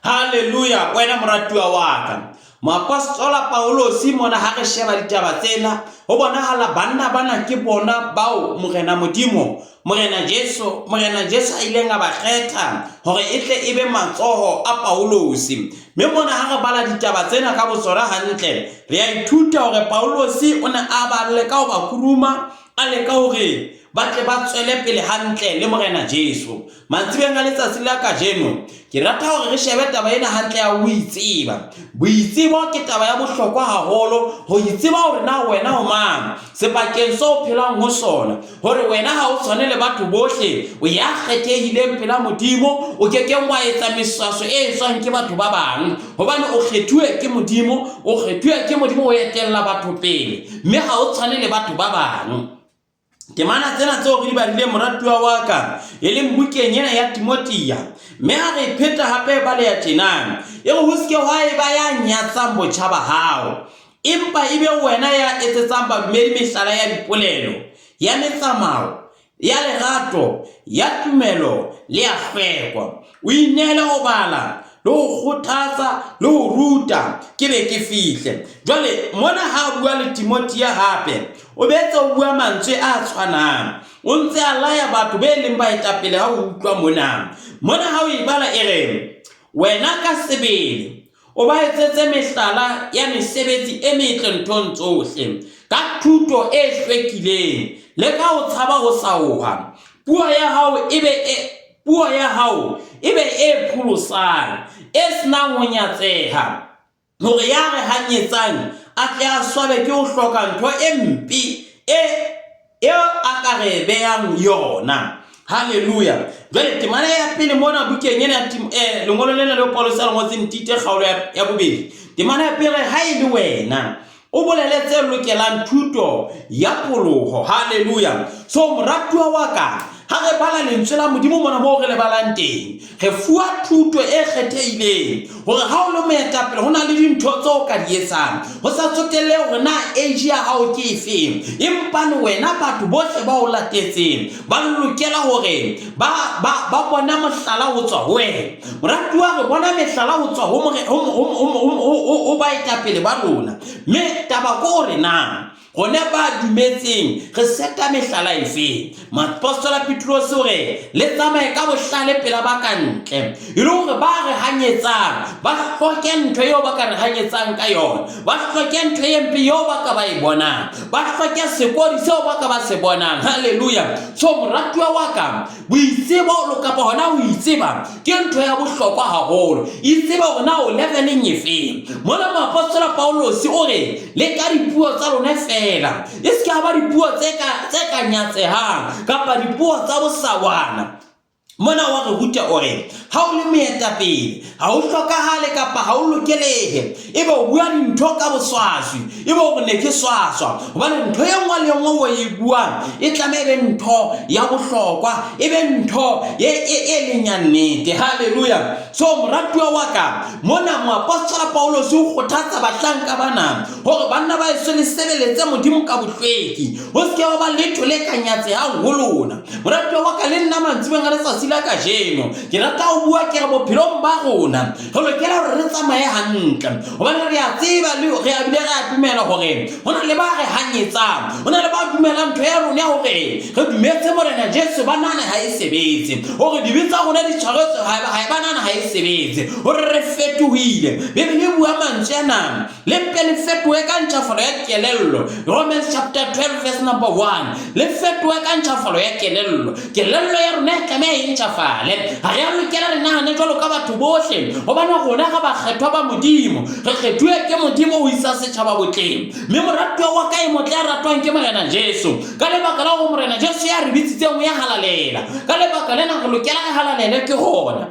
Haleluya, wena moratuwa wa ka. Moapostola Paulosi mona ha re sheba ditaba tsena, ho bonahala banna bana ke bona bao Morena Modimo, Morena Jesu, Morena Jesu a ileng a ba kgetha hore e tle e be matsoho a Paulosi. Mme mona ha re bala ditaba tsena ka botsona hantle, re a ithuta hore Paulosi o ne a ba leka ho ba kuruma, a leka hore ba tle ba tswele pele hantle le Morena Jesu. Mantsibeng a letsatsi la kajeno, ke rata hore re shebe taba ena hantle ya ho itseba. Boitsebo ke taba ya bohlokwa haholo, ho itseba hore na wena o mang sebakeng seo o phelang ho sona, hore wena ha o tshwane le batho bohle, o ya kgethehileng pela Modimo, o ke keng wa etsa meswaso e etswang ke batho ba bang, hobane o kgethuwe ke Modimo, o kgethuwe ke Modimo ho etella batho pele, mme ha o tshwane le batho ba bang. Temana tsena tseo re di badileng moratuwa wa ka, e leng bukeng ena ya Timothea, mme ha re e pheta hape e baleha tjena, e re ho se ke hwa eba ya nyatsang botjha ba hao, empa e be wena ya etsetsang badumedi mehlala ya dipolelo, ya metsamao, ya lerato, ya tumelo le ya hlweko. O ineele ho bala le ho kgothatsa le ho ruta, ke be ke fihle. Jwale mona ha a bua le Timothea hape, o betse o bua mantswe a tshwanang. O ntse a laya batho be leng baetapele ha o utlwa mona. Mona ha o e bala e re, Wena ka sebele o ba etsetse mehlala ya mesebetsi e metle nthong tsohle, ka thuto e hlwekileng le ka ho tshaba ho saoha. Puo ya hao e be e Puo ya hao e be e pholosang, e se nang ho nyatseha, hore ya re hanyetsang a tle a swabe ke ho hloka ntho e mpe e eo a ka re behang yona. Haleluya. Jwale temana ya pele mona bukeng ena ya lengolo lena leo Pauluse a le ngotseng Tite kgaolo ya bobedi. Temana ya pele ha e le wena o bolele tse lokelang thuto ya pholoho. Haleluya. So moratuwa wa ka, ha re bala lentswe la Modimo mona moo re le balang teng, re fuwa thuto e kgethehileng hore ha o le moetapele ho na le dintho tse o ka di etsang, ho sa tsotellehe hore na age ya hao ke efeng, empane wena batho bohle ba o latetseng ba lokela hore ba, ba, ba bona mohlala ho tswa ho wena. Moratuwa, re bona mehlala ho tswa ho baetapele ba rona, mme taba ke hore na rona ba dumetseng re seta mehlala efeng. Moapostola Petrose o re le tsamaye ka bohlale pela ba ka ntle, e le hore ba re hanyetsang ba hloke ntho eo ba ka re hanyetsang ka yona, ba hloke ntho e mpe eo ba ka ba e bonang, ba hloke sekodi seo ba ka ba se bonang. Haleluya! So moratuwa wa ka, Boitsebo lo kapa hona ho itseba ke ntho ya bohlokwa haholo. Itsebe hore na o leveleng efeng. Mona moapostola Paulosi o re le ka dipuo tsa lona feela, e se ke ba dipuo tse ka tse ka nyatsehang kapa dipuo tsa bosawana. Mona wa re ruta o re ha o le moetapele ha o hlokahale kapa ha o lokelehe ebe o bua dintho ka boswaswi ebe o re ne ke swaswa, hobane ntho e nngwe le e nngwe o e buang e tlameha e be ntho ya bohlokwa, e be ntho e, e, e leng ya nnete. Haleluya! So moratuwa wa ka, mona moapostola Paulose o kgothatsa bahlanka bana hore banna ba eso le sebeletse Modimo ka bohlweki, ho se ke wa ba letho le ka nyatsehang ho lona. Moratuwa wa ka, le nna mantsibeng a letsatsi la kajeno ke rata ho bua ke re bophelong ba rona re lokela hore re tsamaye hantle, hobane re a tseba le re a bile re a dumela hore ho na le ba re hanyetsang, ho na le ba dumelang ntho ya rona ya hore re dumetse Morena Jesu, ba nahana ha e sebetse, hore dibe tsa rona di tshwaretswe, ha ba nahana ha e sebetse, hore re fetohile. Bibele e bua mantswe ana, le mpe le fetohe ka ntjhafalo ya kelello. Romans chapter 12 verse number 1. Le fetohe ka ntjhafalo ya kelello. Kelello ya rona e tlameha e ntjhafale. Ha re a lokela re nahane jwalo ka batho bohle, hobane rona re bakgethwa ba Modimo. Re kgethuwe ke Modimo ho isa setjhaba botleng. Mme moratuwa wa ka e motle ya ratwang ke Morena Jesu, ka lebaka la hore Morena Jesu ya re bitsitseng o ya halalela, ka lebaka lena re lokela re halalele ke hona.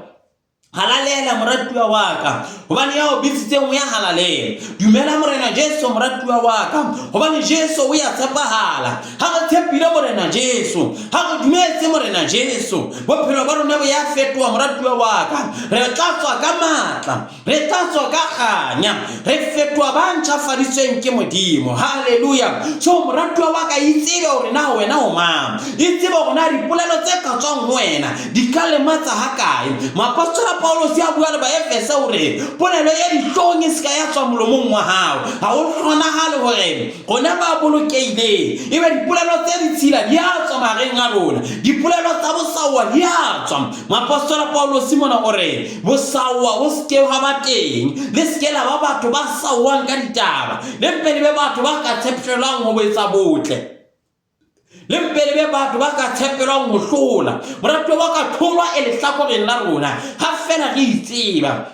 Halalela moratuwa wa ka, hobane ya o bitsitseng o ya halalela. Dumela Morena Jesu moratuwa wa ka, hobane Jesu o ya tshepahala. Ha re tshepile Morena Jesu, ha re dumetse Morena Jesu, bophelo ba rona bo ya fetoha moratuwa wa ka. Re tla tswa ka matla. matla, re tlatswa ka kganya, re fetoha ba ntjhafaditsweng ke Modimo. Haleluya! So moratuwa wa ka, itsebe hore na wena o mang, itsebe hore na dipolelo tse ka tswang ho wena di ka lematsa hakae. Moapostola Paulose a bua le Baefese hore polelo ya dihlong e se ka ya tswa molomong wa hao. Ha ho kgonahale hore rona ba bolokehileng ebe dipolelo tse ditshila di a tswa mahareng a rona, dipolelo tsa bosaoa di a tswa. Moapostola Paulose mona o re bosaoa bo se ke ha ba teng, le se ke la ba batho ba saoang ka ditaba, le mpe le be batho ba ka tshepelwang ho etsa botle, le mpe le be batho ba ka tshepelwang ho hlola. Moratuwa wa ka, tlholwa e lehlakoreng la rona ha feela re itseba.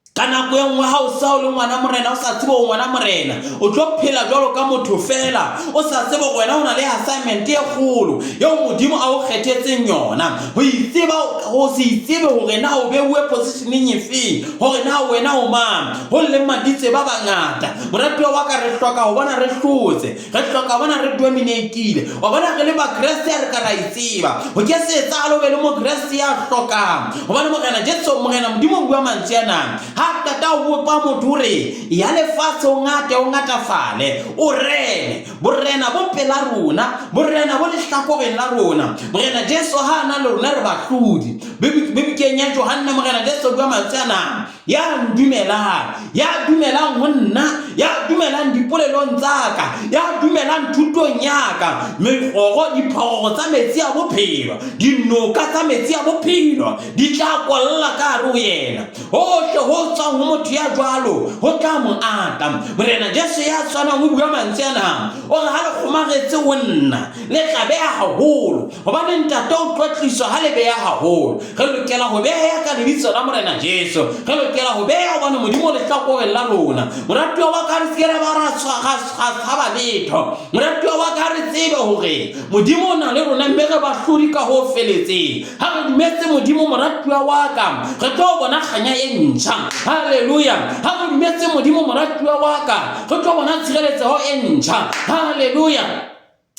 Ka nako e nngwe ha o sa o le ngwana morena, o sa tsebe o ngwana morena, o tlo phela jwalo ka motho fela, o sa tsebe gore wena o na le assignment e kgolo eo Modimo a o kgethetseng yona. Ho itseba, ho se itsebe hore na o beuwe positioneng efeng, hore na wena o mang, ho lemaditse ba bangata. Moratuwa wa ka, re hloka ho bona re hlotse, re hloka bona re dominatile. Wa bona, re le Bakreste re ka ra itseba. Ho ke se etsahale o be le Mokreste ya hlokang, hobane Morena Jesu, Morena Modimo o bua mantswe ana ha qeta ho bopa motho, o re ya lefatshe o ngate, o ngatafale, o rene. Borena bo pela rona, borena bo lehlakoreng la rona. Morena Jesu ha a na le rona re bahlodi. Bibikeng ya Johanne Morena Jesu o bua mantswe ana: ya ndumelang, ya dumelang ho nna, ya dumelang dipolelong tsa ka, ya dumelang thutong ya ka, mekgoro, diphororo tsa metsi a bophelo, dinoka tsa metsi a bophelo di tla kolla ka hare ho yena. Hohle ho tswang ho motho ya jwalo ho tla mo ata. Morena Jesu ya tshwanang o bua mantswe ana, o re ha le kgomaretse ho nna, le tla beha haholo, hobane Ntate o tlotliswa ha le beha haholo. Re lokela ho beha ka lebitso la Morena Jesu. Re lokela ho beha hobane Modimo o lehlakoreng la rona. Moratuwa wa ka, re se ke ra ba ra tshaba letho. Moratuwa wa ka, re tsebe hore Modimo o na le rona mme re bahlodi ka ho feletseng. Ha re dumetse Modimo, moratuwa wa ka, re tlo bona kganya e ntjha. Haleluya! Ha re dumetse Modimo, moratuwa wa ka, re tlo bona tshireletseho e ntjha. Haleluya!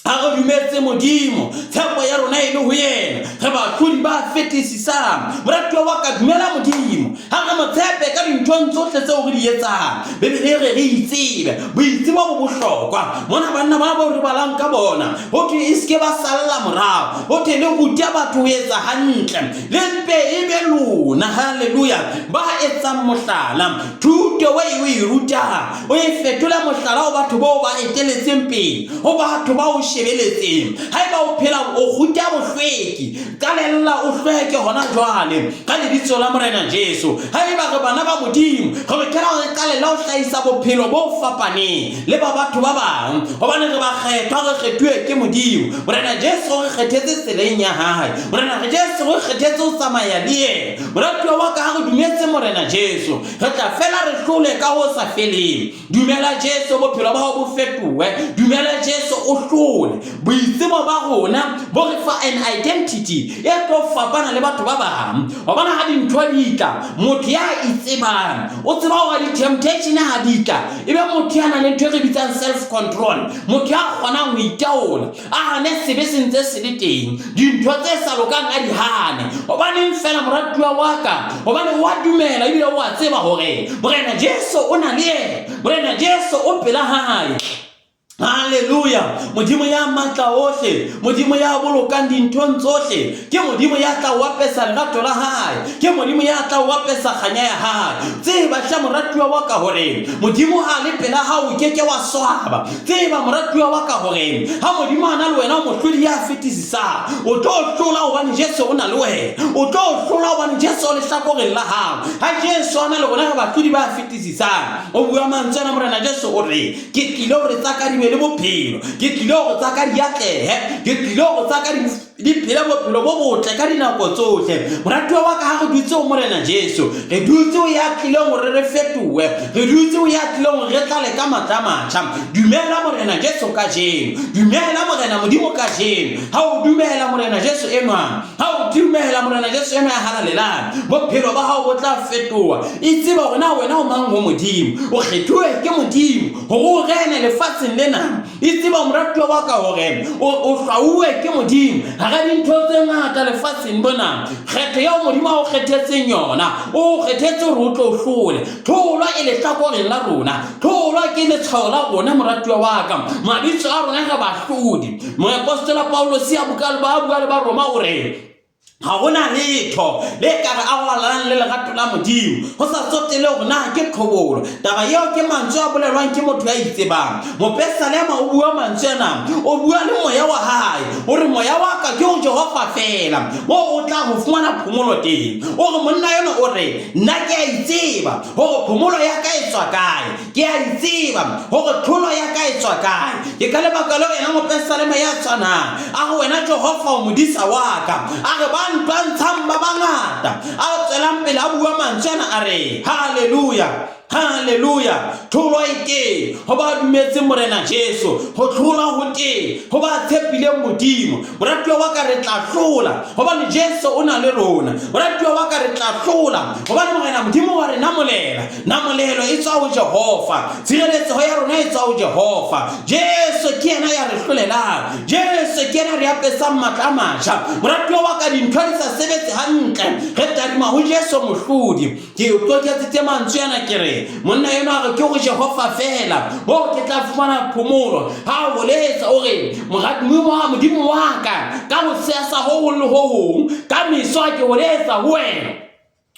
Ha re dumetse Modimo, tshepo ya rona e le ho yena, re bahlodi ba fetisisang. Moratuwa wa ka, dumela Modimo. Ha re mo tshepe ka dinthong tsohle tseo re di etsang. Bibele e re re itsebe. Boitsebo bo bohlokwa. Mona banna bana bao re balang ka bona, ho thwe e se ke ba salla morao. Ho thwe le rute batho ho etsa hantle. Le mpe e be lona, haleluya, ba etsang mohlala. Thuto e o e rutang, o e fetole mohlala ho batho bao ba eteletseng pele, ho batho ba o shebeletseng. Haeba o phela o ruta bohlweki, qalella o hlweke hona jwale ka lebitso la Morena Jesu. Haeba re bana ba Modimo, re lokela hore re qalelle ho hlahisa bophelo bo fapaneng le ba batho ba bang, hobane re bakgethwa, re kgethuwe ke Modimo. Morena Jesu o re kgethetse tseleng ya hae. Morena Jesu o re kgethetse ho tsamaya le yena. Moratuwa wa ka, ha re dumetse Morena Jesu, re tla fela re hlole ka ho sa feleng. Dumela Jesu, bophelo ba hao bo fetohe. Dumela Jesu, o hlole. Boitsebo ba rona bo re fa an identity e tlo fapana le batho ba bang. Wa bona, ha dintho di tla, motho ya itsebang o tseba hore di-temptation ha di tla, e be motho ya nang le ntho e re bitsang self control, motho ya kgonang ho itaola, a hane sebe se ntse se le teng, dintho tse sa lokang a di hane. Hobaneng fela, moratuwa wa ka? Hobane wa dumela ebile o a tseba hore Morena Jesu o na le yena, Morena Jesu o pela hae. Haleluya! Modimo ya matla ohle, Modimo ya bolokang dinthong tsohle, ke Modimo ya tla o apesa lerato la hae, ke Modimo ya tla o apesa kganya ya hae. Tseba hle, moratuwa wa ka, hore Modimo ha le pela hao o ke ke wa swaba. Tseba, moratuwa wa ka, hore ha Modimo a na le wena o mohlodi ya fetisisang. O tlo hlola hobane Jesu o na le wena. O tlo hlola hobane Jesu o lehlakoreng la hao. Ha Jesu a na le rona re bahlodi ba fetisisang. O bua mantswe ana Morena Jesu o re, Ke tlile hore tsa ka di be le bophelo. Ke tlile hore tsa ka di atlehe. Ke tlile hore tsa ka di phele bophelo bo botle ka dinako tsohle. Moratuwa wa ka, ha re dutse ho Morena Jesu, re dutse ho ya tlileng hore re fetohe, re dutse ho ya tlileng hore re tlale ka matla a matjha. Dumela Morena Jesu kajeno, dumela Morena Modimo kajeno. Ha o dumela Morena Jesu enwa, ha o dumela Morena Jesu enwa ya halalelang, bophelo ba hao bo tla fetoha. Itseba hore na wena o mang ho Modimo. O kgethuwe ke Modimo hore o rene lefatsheng lena. tsena. E tseba moratuwa wa ka hore o hlwauwe ke Modimo hara dintho tse ngata lefatsheng mona. Kgetho eo Modimo a o kgethetseng yona, o o kgethetse hore o tlo o hlole. Tlholwa e lehlakoreng la rona. Tlholwa ke letshwao la rona moratuwa wa ka. Mabitso a rona re bahlodi. Moapostola Paulosi a bua le ba Roma o re, ga go na letho le ka re arolanang le lerato la Modimo, go sa tsotele gore na ke tlhobolo. Taba eo ke mantswe a bolelwang ke motho ya itsebang. Mopesalema o bua mantswe ana, o bua le moya wa hae, o re, Moya wa ka ke ho Jehova fela, moo o tla ho fumana phomolo teng. O re monna eno o re, Nna ke a itseba gore phomolo ya ka e tswa kae. Ke a itseba gore tlholo ya ka e tswa kae. Ke ka lebaka leo yena mopesalema ya tshwanang a re, Wena Jehova o modisa wa ka. A re, Ba ntwantshang ba bangata. A tswelang pele a bua mantswe ana a re, Haleluya! Haleluya! Tlholo e teng ho ba dumetseng Morena Jesu. Ho hlola ho teng ho ba tshepileng Modimo. Moratuwa wa ka, re tla hlola gobane Jesu o na le rona. Moratuwa wa ka, re tla hlola gobane Morena Modimo wa re namolela. Namolelo e tswa ho Jehova. Tshireletseho ya rona e tswa ho Jehova. Jesu ke yena ya re hlolelang. Jesu ke yena re apesang matla a matjha. Moratuwa wa ka, dintho di sa sebetse hantle, re tadima ho Jesu mohlodi. Ke o tloketsitse mantswe ana ke re, monna enwa a re ke ho Jehova feela moo ke tla fumana phomolo. Ha a boletsa o re, Modimo wa ka, ka ho sesa ho hong le ho hong, ka meso ha ke holetsa ho wena,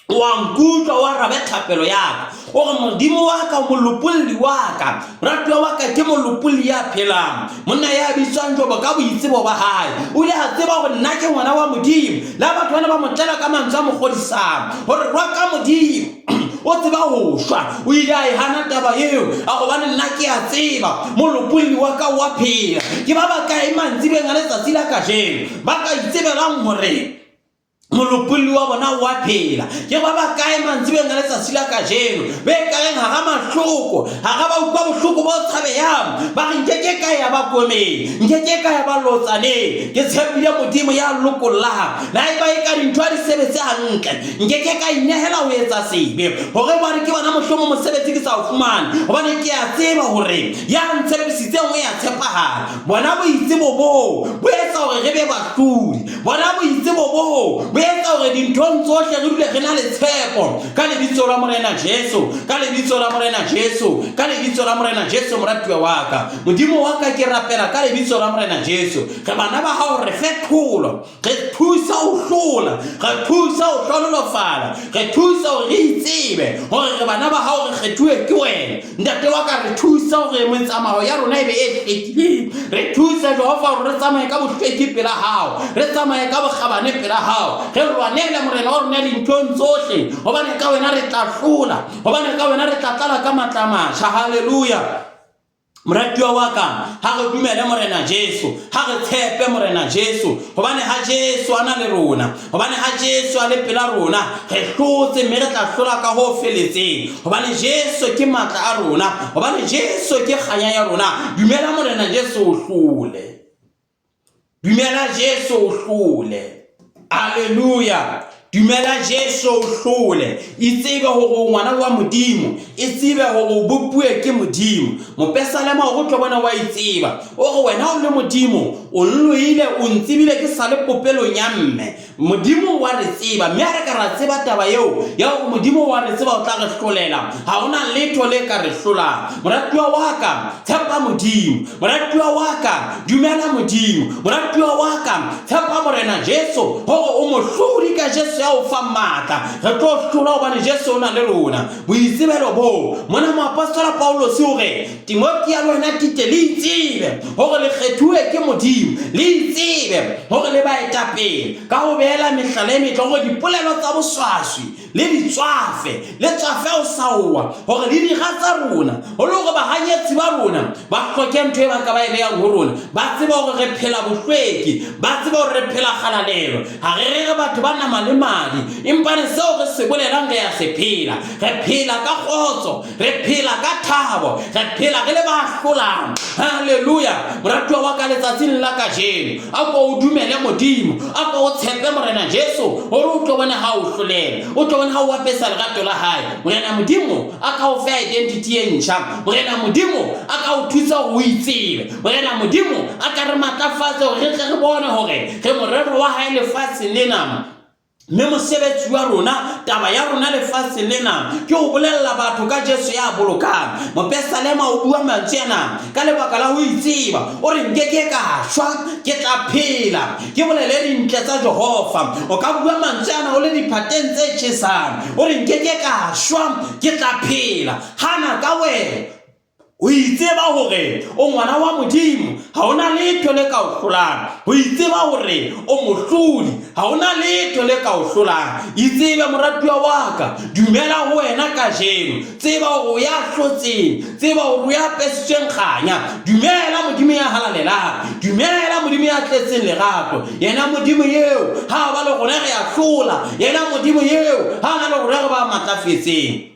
wa nkutlwa, o arabe thapelo ya ka. O re, Modimo wa ka, o molopolli wa ka, moratuwa wa ka ke molopolli ya phelang. Monna ya bitswang Jobo ka boitsebo ba hae o ile a tseba hore nna ke ngwana wa Modimo. Le ha batho bana ba mo tlela ka mantswe a mo kgodisang hore rwaka Modimo, o tseba ho shwa, o ile a e hana taba eo, a gobane nna ke a tseba molopolli wa ka o a phela. Ke ba bakae mantsibeng a letsatsi la kajeno ba ka itsebelang hore molopolli wa bona o a phela? Ke ba bakae mantsibeng a letsatsi la kajeno be kareng hara mahloko, hara ba utlwa bohloko bo tshabehang, ba re nke ke ka ya ba komeng, nke ke ka ya ba lotsaneng, ke tshepile Modimo ya lokollang. Le ha eba e ka dintho ha di sebetse hantle, nke ke ka inehela ho etsa sebe hore bane ke bona mohlomong mosebetsi ke sa o fumane, hobane ke a tseba hore ya ntshepisitseng o ya tshepahala. Bona boitsebo boo bo etsa hore re be bahlodi. Bona boitsebo boo bo etsa hore dinthong tsohle re dule re na le tshepo. Ka lebitso la Morena Jesu, ka lebitso la Morena Jesu, ka lebitso la Morena Jesu, moratuwa wa ka. Modimo wa ka, ke rapela ka lebitso la Morena Jesu. Re bana ba hao, re fe tlholo. Re thusa ho hlola, re thusa ho hlohonolofala, re thusa hore re itsebe hore re bana ba hao, re kgethuwe ke wena. Ntate wa ka, re thusa hore metsamao ya rona e be e hlwekileng. Re thuse Jehova hore re tsamaye ka bohlweki pela hao, re tsamaye ka bokgabane pela hao, re lwanele Morena wa rona dinthong tsohle, hobane ka wena re tla hlola, hobane ka wena re tla tlala ka matla a matjha. Haleluya! Moratuwa wa ka, ha re dumele Morena Jesu, ha re tshepe Morena Jesu, hobane ha Jesu a na le rona, hobane ha Jesu a le pela rona, re hlotse mme re tla hlola ka ho feletseng, hobane Jesu ke matla a rona, hobane Jesu ke kganya ya rona. Dumela Morena Jesu o hlole. Dumela Jesu o hlole. Alleluia. Dumela Jesu o hlole. Itsebe hore o ngwana wa Modimo. Itsebe hore o bopuwe ke Modimo. Mopesalema o tlo bona wa itseba. O re wena o le Modimo, o nloile, o ntsebile ke sa le popelong ya mme. Modimo wa re tseba, mme ha re ka ra tseba taba eo ya hore Modimo wa re tseba o tla re hlolela, ha hona letho le ka re hlolang. Moratuwa wa ka, tshepa Modimo. Moratuwa wa ka, dumela Modimo. Moratuwa wa ka, tshepa Morena Jesu hore o mohlodi ka Jesu ya o fang matla. Re tlo hlola hobane Jesu o na le rona. Boitsebelo boo, mona moapostola Paulose o re, Timothea le wena Tite le itsebe hore le kgethuwe ke Modimo, le itsebe hore le baetapele ka ho beela mehlala e metle, hore dipolelo tsa boswaswi le di tswafe, le tswafe ho saowa, hore le dira tsa rona, ho le hore bahanyetsi ba rona ba hloke ntho e ba ka ba e beyang ho rona, ba tsebe hore re phela bohlweki, ba tsebe hore re phela kgalalelo. Ha re re re batho ba nama le madi, empa re seo re se bolelang re a se phela. Re phela ka kgotso, re phela ka thabo, re phela re le ba hlolang. Haleluya! Moratuwa wa ka, letsatsing la kajeno, a ko o dumele Modimo, a ko o tshepe Morena Jesu hore o tlo bone ha o hlolela, o tlo bone. bone ha o apesa lerato la hae. Morena Modimo a ka o fe identity e ntjha. Morena Modimo a ka o thusa hore o itsebe. Morena Modimo a ka re matlafatsa hore re tle re bone hore re morero wa hae lefatsheng lena. Mme mosebetsi wa rona, taba ya rona lefatsheng lena, ke ho bolella batho ka Jesu ya bolokang. Mopesalema o bua mantswe ana ka lebaka la ho itseba. O re, Nke ke ka shwa, ke tla phela, ke bolele dintle tsa Jehova. O ka bua mantswe ana o le diphateng tse tjhesang. O re, Nke ke ka shwa, ke tla phela. Hana ka wena. O itseba hore o ngwana wa Modimo, ha o na letho le ka o hlolang. Ho itseba hore o mohlodi, ha o na letho le ka o hlolang. Itsebe moratuwa wa ka, dumela ho wena kajeno. Tseba hore o ya hlotseng, tseba hore o ya apesitsweng kganya. Dumela Modimo ya halalelang, dumela Modimo ya tletseng lerato. Yena Modimo eo, ha a ba le rona re a hlola. Yena Modimo eo, ha a na le rona re ba matlafetseng.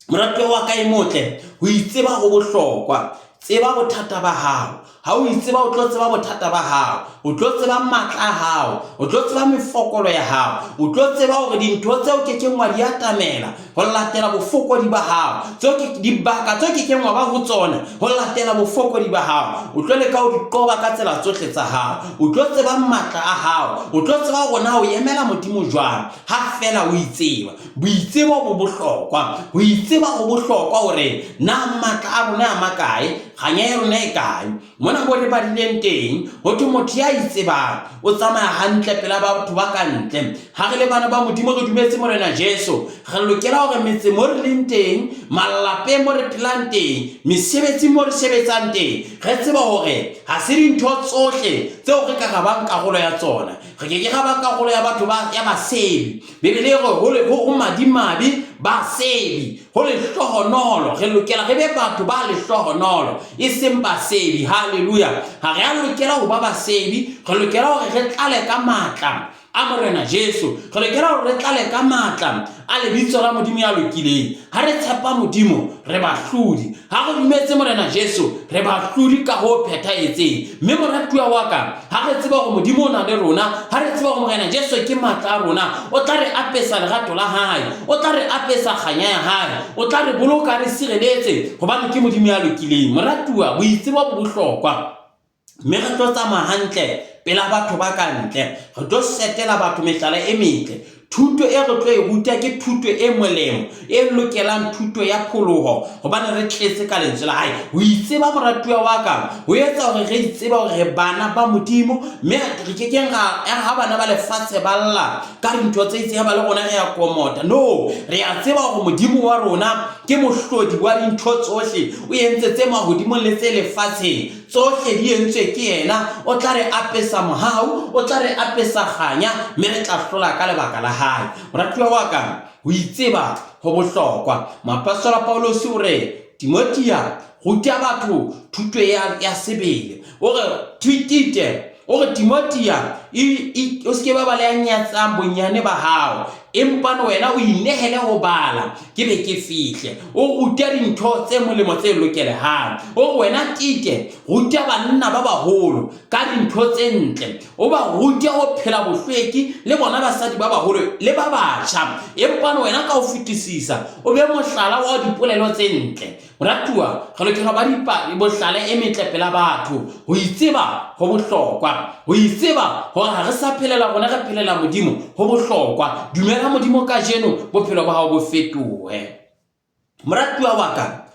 Moratuwa wa ka e motle, ho itseba ho bohlokwa. Tseba bothata ba hao. Ha o itseba o tlo tseba bothata ba hao, o tlo tseba matla a hao, o tlo tseba mefokolo ya hao, o tlo tseba hore dintho tseo ke keng wa di atamela ho latela bofokodi ba hao, tseo ke dibaka tseo ke keng wa ba ho tsona ho latela bofokodi ba hao. O tlo leka ho di qoba ka tsela tsohle tsa hao. O tlo tseba matla a hao, o tlo tseba hore na o emela Modimo jwang ha feela o itseba. Boitsebo bo bohlokwa. Ho itseba ho bohlokwa hore na matla a rona a makae, kganya ya rona e kae. Mona mo re badileng teng, ho thwe motho ya itsebang o tsamaya hantle pela batho ba ka ntle. Ha re le bana ba Modimo re dumetse Morena Jesu, re lokela hore metse mo re leng teng, malapeng mo re phelang teng, mesebetsing mo re sebetsang teng, re tsebe hore ha se dintho tsohle tseo re ka ra bang karolo ya tsona. Re ke ke ra ba karolo ya batho ba ya basebi. Bibele e re ho le ho madimabe basebi, ho lehlohonolo. Re lokela re be batho ba lehlohonolo, e seng basebi. Haleluya! Ha re a lokela ho ba basebi, re lokela hore re tlale ka matla a Morena Jesu. Re lokela hore re tlale ka matla a lebitso la Modimo ya lokileng. Ha re tshepa Modimo, re bahlodi. Ha re dumetse Morena Jesu, re bahlodi ka ho phethahetseng. Mme moratuwa wa ka, ha re tseba hore Modimo o na le rona, ha re tseba hore Morena Jesu ke matla a rona, o tla re apesa lerato la hae, o tla re apesa kganya ya hae, o tla re boloka re sireletse, hobane ke Modimo ya lokileng. Moratuwa, boitsebo bo bohlokwa. Mme re tlo tsamaya hantle pela batho ba ka ntle. Re tlo setela batho mehlala e metle. Thuto e re tlo e ruta ke thuto e molemo, e lokelang thuto ya pholoho, hobane re tletse ka lentswe la hae. Ho itseba moratuwa wa ka, ho etsa hore re itsebe hore re bana ba Modimo, mme re ke keng ra ya ha bana ba lefatshe ba lla ka dintho tse itseng, ba le rona re ya komota. No, re a tseba hore Modimo wa rona ke mohlodi wa dintho tsohle, o entse tse mahodimong le tse lefatsheng. Tsohle di entswe ke yena. O tla re apesa mohau, o tla re apesa kganya, mme re tla hlola ka lebaka la hae. Moratuwa wa ka, ho itseba ho bohlokwa. Moapostola Pauluse o re, Timothea, ruta batho thuto ya, ya sebele. O re, Tite, o re, Timothea, o se ke ba ba le ya nyatsang bonyane ba hao, empa wena o inehele ho bala, ke be ke fihle. O rute dintho tse molemo tse lokelehang. O re wena Tite, ruta banna ba baholo ka dintho tse ntle. O ba rute ho phela bohlweki le bona basadi ba baholo le ba batjha. Empa wena ka ho fetisisa o be mohlala wa dipolelo tse ntle. Moratuwa, re lokela ho ba bohlale e metle pela batho. Ho itseba ho bohlokwa. Ho itseba hore ha re sa phelela rona re phelela Modimo ho bohlokwa. Dumela Modimo kajeno bophelo ba hao bo fetohe. Moratuwa wa ka,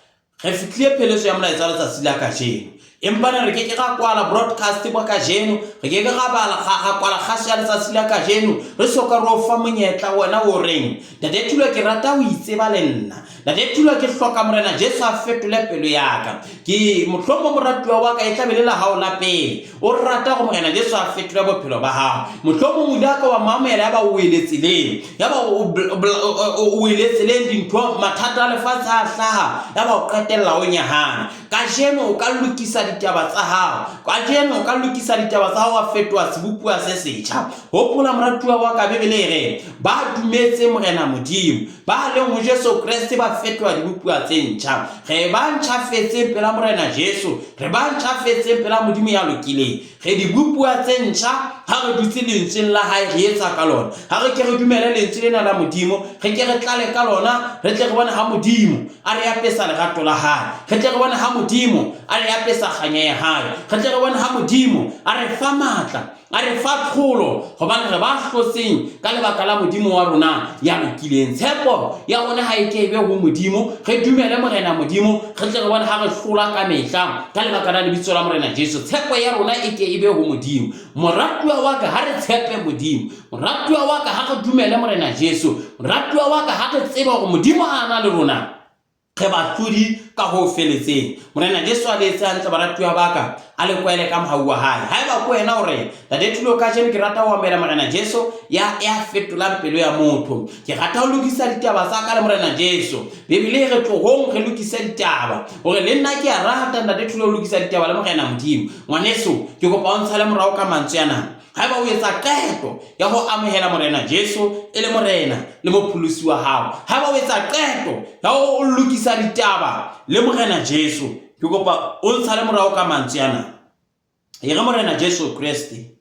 re fihlile pheletso ya molaetsa wa letsatsi la kajeno. Empa ne re ke ke ra kwala broadcast bwa kajeno, re ke ke ra bala ra kwala kgaso ya letsatsi la kajeno, re soka re o fa monyetla wena o reng, Ntate Thulo ke rata ho itseba le nna. Ntate Thulo ke hloka Morena Jesu a fetole pelo ya ka. Ke mohlomong moratuwa wa ka e tla be le la hao la pele. O rata hore Morena Jesu a fetole bophelo ba hao. Mohlomong o ile a ka wa mo amohela ya ba o wele tseleng. Ya ba o wele tseleng dintho mathata a lefatshe a hlaha ya ba o qetella o nyahana. Kajeno o ka lokisa ditaba tsa hao. Kajeno o ka lokisa ditaba tsa hao wa fetoha sebopuwa se setjha. Hopola moratuwa wa ka, Bibele e re ba dumetse Morena Modimo, ba leng ho Jesu Kreste ba fetoha dibopuwa tse ntjha. Re ba ntjhafetseng pela Morena Jesu, re ba ntjhafetseng pela Modimo ya lokileng. Re dibopuwa tse ntjha ha re dutse lentsweng la hae, re etsa ka lona. Ha re ke re dumele lentswe lena la Modimo, re ke re tlale ka lona, re tle re bone ha Modimo a re apesa lerato la hae. Re tle re bone ha Modimo a re apesa kganya ya hae. Re tle re bone ha Modimo a re fa matla, a re fa tlholo, hobane re ba hlotseng ka lebaka la Modimo wa rona ya lokileng. Tshepo ya rona ha e ke e be ho Modimo, re dumele Morena Modimo, re tle re bone ha re hlola ka mehla ka lebaka la lebitso la Morena Jesu. Tshepo ya rona e ke e be ho Modimo. Moratuwa wa ka, ha re tshepe Modimo. Moratuwa wa ka, ha re dumele Morena Jesu. Moratuwa wa ka, ha re tsebe hore Modimo ha a na le rona, re bahlodi ka ho feletseng. Morena Jesu a le etse hantle, baratuwa ba ka, a le kwele ka mohau wa hae. Haeba ko wena o re, Ntate Thulo, kajeno ke rata ho amohela Morena Jesu ya ya fetolang pelo ya motho. Ke rata ho lokisa ditaba tsa ka le Morena Jesu. Bibele e re tlohong re lokise ditaba. Hore le nna ke a rata Ntate Thulo ho lokisa ditaba le Morena Modimo. Ngwaneso, ke kopa o ntshale morao ka mantswe ana. Haeba o etsa qeto ya ho amohela Morena Jesu e le Morena le Mopholosi wa hao, haeba o etsa qeto ya ho lokisa ditaba le Morena Jesu, ke kopa o ntshale morao ka mantswe ana. E re, Morena Jesu Kreste,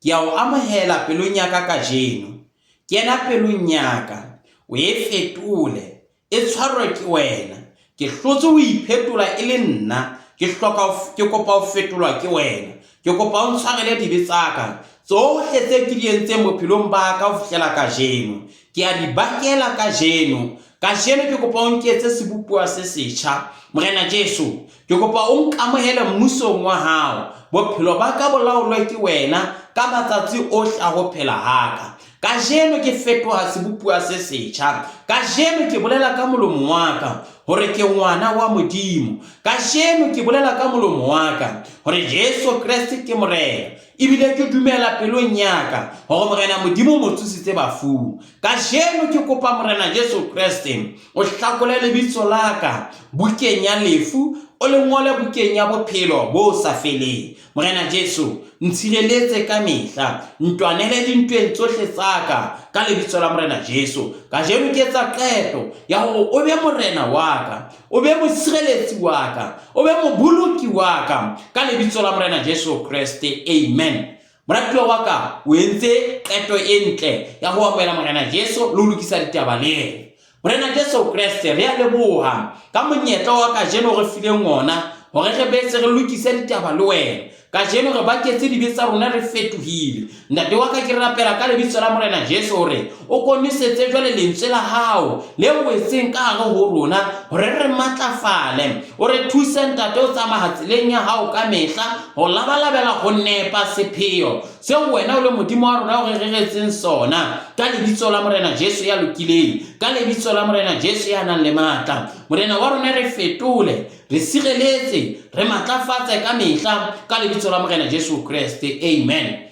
ke a o amohela pelong ya ka kajeno. Kena pelong ya ka, o e fetole, e tshwarwe ke wena. Ke hlotse ho iphetola e le nna, ke hloka, ke kopa ho fetolwa ke wena. Ke kopa o ntshwarele dibe tsa ka tsohle tse ke di entseng bophelong ba ka ho fihlela kajeno. Ke a di bakela kajeno. Kajeno ke kopa o nketse sebopuwa se setjha. Morena Jesu, ke kopa o nkamohele mmusong wa hao. Bophelo ba ka bo laolwe ke wena ka matsatsi ohle a ho phela ha ka. Kajeno ke fetoha sebopuwa se setjha. Kajeno ke bolela ka molomo wa ka hore ke ngwana wa Modimo. Kajeno ke bolela ka molomo wa ka hore Jesu Kreste ke Morena. Ebile ke dumela pelong ya ka hore Morena Modimo o mo tsositse bafung. Kajeno ke kopa Morena Jesu Kreste o hlakole lebitso la ka bukeng ya lefu, o le ngole bukeng ya bophelo bo sa feleng. Morena Jesu, ntshireletse ka mehla, ntwanele dintweng tsohle tsa ka, ka lebitso la Morena Jesu. Kajeno ke etsa qeto ya hore o be Morena wa ka, o be mosireletsi wa ka, o be moboloki wa ka, ka lebitso la Morena Jesu Kreste. Amen. Moratuwa wa ka, o entse qeto e ntle ya ho amohela Morena Jesu le ho lokisa ditaba le yena. Morena Jesu Kreste, re a leboha ka monyetla wa kajeno o re fileng ona hore re betse re lokise ditaba le wena. Kajeno re baketse dibe tsa rona, re fetohile. Ntate wa ka, ke rapela ka lebitso la Morena Jesu hore o konisetse jwale lentswe la hao le wetseng ka hare ho rona hore re matlafale. O re thuse Ntate o tsamaya tseleng ya hao ka mehla ho labalabela ho nepa sepheo seo wena o le Modimo wa rona o re reretseng sona, ka lebitso la Morena Jesu ya lokileng, ka lebitso la Morena Jesu ya nang le matla. Morena wa rona, re fetole, re sireletse, re matlafatse ka mehla, ka lebitso la Morena Jesu Kreste. Amen.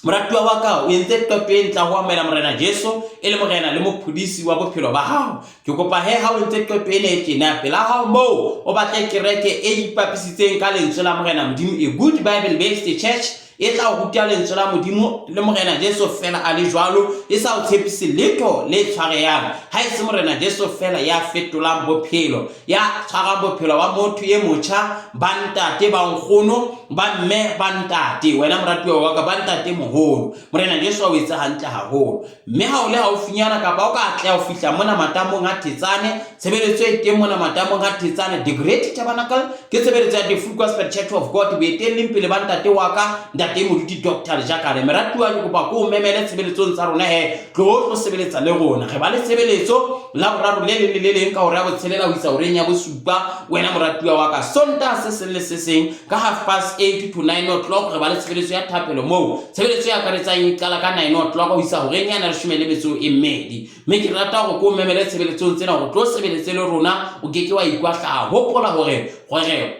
Moratuwa wa ka, o entse qeto e ntle ho amohela Morena Jesu e le Morena le Mophodisi wa bophelo ba hao. Ke kopa he ha o entse qeto ena e tjena, pela hao moo o batle kereke e ipapisitseng ka lentswe la Morena Modimo, a good Bible based church e tla o ruta lentswe la Modimo le Morena Jesu feela a le jwalo, e sa o tshepise letho le tshwarehang, ha e se Morena Jesu feela ya fetolang bophelo, ya tshwarang bophelo ba motho e motjha, ba ntate, ba nkgono, ba mme, ba ntate, wena moratuwa wa ka, ba ntate moholo. Morena Jesu a o etse hantle haholo. Mme ha o le haufinyana kapa o ka atleha ho fihla mona matamong a Thetsane, tshebeletso e teng mona matamong a Thetsane, The Great Tabernacle, ke tshebeletso ya The Full Gospel Church of God, boetelleng pele ba ntate wa ka, ntate Moruti Doctor Lejakane. Meratuwa, ke kopa ko o memele tshebeletsong tsa rona he, tlo tlo sebeletsa le rona. Re ba le tshebeletso la boraro le leng le le leng ka hora ya botshelela ho isa horeng ya bosupa, wena moratuwa wa ka. Sontaha se seng le se seng ka 8:30 to 9 o'clock re ba le tshebeletso ya thapelo moo tshebeletso e akaretsang e qala ka 9 o'clock ho isa horeng yana 12. Mme ke rata hore ko memele tshebeletsong tsena hore tlo sebeletse le rona, o ke ke wa ikwahlaya. Hopola hore gore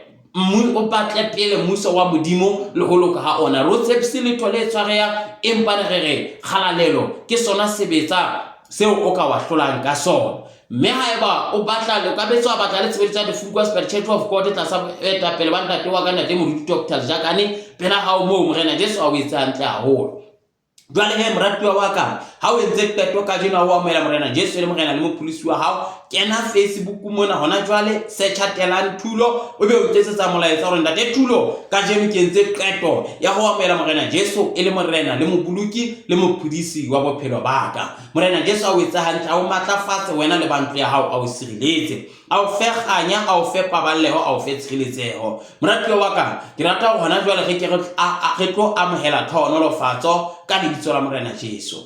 o batle pele mmuso wa Modimo le ho loka ha ona. Re o tshepise letho le tshwareha, empa re re kgalalelo ke sona sebetsa seo o ka wa hlolang ka sona. Mme haeba o batla, o ka betse wa batla le tshebeletso ya The Full Gospel Church of God tlasa boetapele ba ntate wa ka ntate Moruti Dr. Jakane pela hao moo, Morena Jesu a o etse hantle haholo. Jwale he moratuwa wa ka, ha o entse qeto kajeno ha o amohela Morena Jesu le Morena le Mopholosi wa hao, kena Facebook mona hona jwale, searcha Telang Thulo, o be o nketsetsa molaetsa hore ntate Thulo, kajeno ke entse qeto ya ho amohela Morena Jesu e le Morena le Moboloki le Mopholosi wa bophelo ba ka. Morena Jesu a o etse hantle, a o matlafatse wena le ba ntlo ya hao, a o sireletse, a o fe kganya, a o fe paballeho, a o fe tshireletseho. Moratuwa wa ka, ke rata hore hona jwale re ke re tlo amohela tlhohonolofatso ka lebitso la Morena Jesu.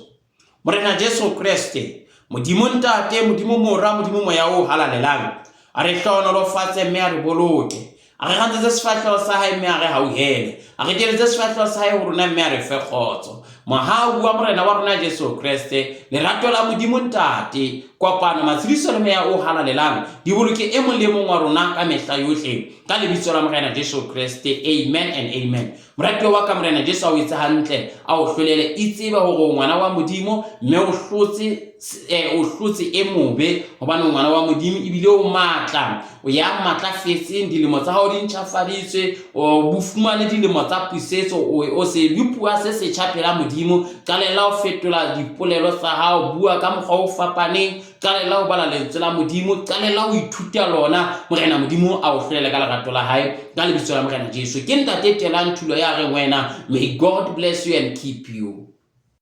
Morena Jesu Kreste, Modimo Ntate, Modimo Mora, Modimo Moya o Halalelang, a re hlohonolofatse mme a re boloke. A re kgantshetse sefahleho sa hae mme a re hauhele. A re teletse sefahleho sa hae ho rona mme a re fe kgotso. Mohau wa Morena wa rona Jesu Kreste, lerato la Modimo Ntate, kopano, matshediso le Moya o Halalelang di boloke e mong le e mong wa rona ka mehla yohle. Ka lebitso la Morena Jesu Kreste. Amen and amen. Moratuwa wa ka, Morena Jesu a o etse hantle, a o hlolele. Itsebe hore o ngwana wa Modimo mme o hlotse eh, o hlotse e mobe hobane o ngwana wa Modimo ebile o matla. O ya matlafetseng, dilemo tsa hao di ntjhafaditswe, o bo fumane dilemo tsa pusetso, o sebopuwa se setjha pela Modimo. Qalella ho fetola dipolelo tsa hao, bua ka mokgwa o fapaneng, qalella ho bala lentswe la Modimo, qalella ho ithuta lona. Morena Modimo a o hlolele ka lerato la hae, ka lebitso la Morena Jesu. Ke Ntate Telang Thulo ya reng wena, may God bless you and keep you.